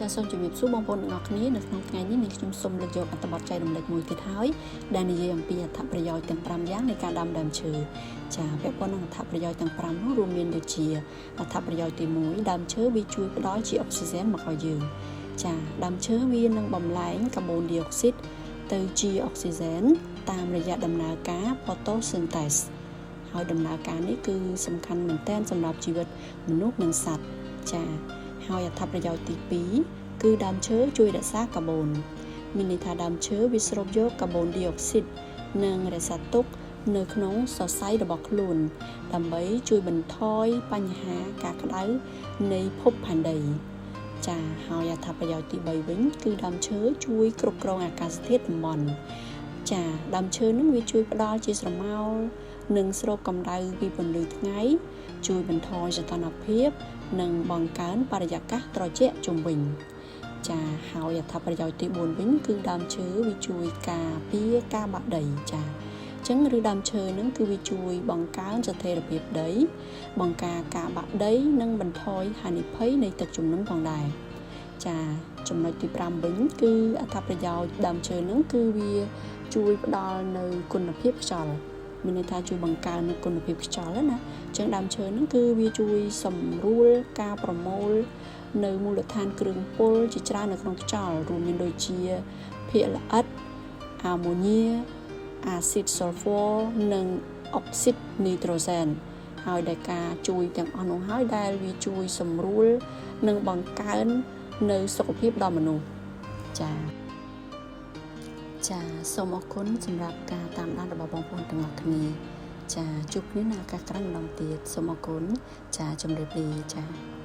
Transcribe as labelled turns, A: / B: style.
A: ចាសសូមជម្រាបសួរបងប្អូនទាំងអស់គ្នានៅក្នុងថ្ងៃនេះនាងខ្ញុំសូមលើកយកអត្ថបទចែករំលែកមួយទៀតហើយដែលនិយាយអំពីអត្ថប្រយោជន៍ទាំង5យ៉ាងនៃការដាំដើមឈើចាពាក់ព័ន្ធនឹងអត្ថប្រយោជន៍ទាំង5នោះរួមមានដូចជាអត្ថប្រយោជន៍ទី1ដើមឈើវាជួយផ្ដល់ជាអុកស៊ីសែនមកឲ្យយើងចាដើមឈើវានឹងបំលែងកាបូនឌីអុកស៊ីតទៅជាអុកស៊ីសែនតាមរយៈដំណើរការ photosynthesis ហើយដំណើរការនេះគឺសំខាន់មែនទែនសម្រាប់ជីវិតមនុស្សនិងសត្វចាហើយអត្ថប្រយោជន៍ទី2គឺដើមឈើជួយរក្សាកាបូនមានន័យថាដើមឈើវាស្រូបយកកាបូនឌីអុកស៊ីតនិងរក្សាទុកនៅក្នុងសរសៃរបស់ខ្លួន ដើម្បីជួយបន្ថយបញ្ហាការក្តៅនៃភពផែនដីចាហើយអត្ថប្រយោជន៍ទី3វិញគឺដើមឈើជួយគ្រប់គ្រងអាកាសធាតុតំបន់ចាដើមឈើនឹងវាជួយផ្ដល់ជាស្រមោលនិងស្រូបកម្ដៅពីពន្លឺថ្ងៃ ជួយបន្ថយសីតុណ្ហភាព និងបង្កើនបរិយាកាសត្រជាក់ជុំវិញចាហើយអត្ថប្រយោជន៍ទី4វិញគឺដើមឈើវាជួយការពារការបាក់ដីចាអញ្ចឹងឬដើមឈើនឹងគឺវាជួយបង្កើនស្ថិរភាពដី បង្ការការបាក់ដី និងបន្ថយហានិភ័យនៃទឹកជំនន់ផងដែរចាចំណុចទី5វិញគឺអត្ថប្រយោជន៍ដើមឈើនឹងគឺវាជួយផ្ដល់នៅគុណភាពខ្យល់មានន័យថាជួយបង្កើននូវគុណភាពខ្យល់ណាអញ្ចឹងដើមឈើហ្នឹងគឺវាជួយសម្រួលការប្រមូលនៅមូលដ្ឋានគ្រឿងពុលជាច្រើននៅក្នុងខ្យល់រួមមានដូចជាភាគល្អិតអាម៉ូញ៉ាអាស៊ីតស៊ុលហ្វ័រនិងអុកស៊ីតនីត្រូសែនហើយដែលការជួយទាំងអស់នោះហើយដែលវាជួយសម្រួលនិងបង្កើននៅសុខភាពដល់មនុស្សចាចាសូមអរគុណសម្រាប់ការតាមដានរបស់បងប្អូនទាំងអស់គ្នាចាជួបគ្នានៅឱកាសក្រោយម្ដងទៀតសូមអរគុណចាជម្រាបលាចា។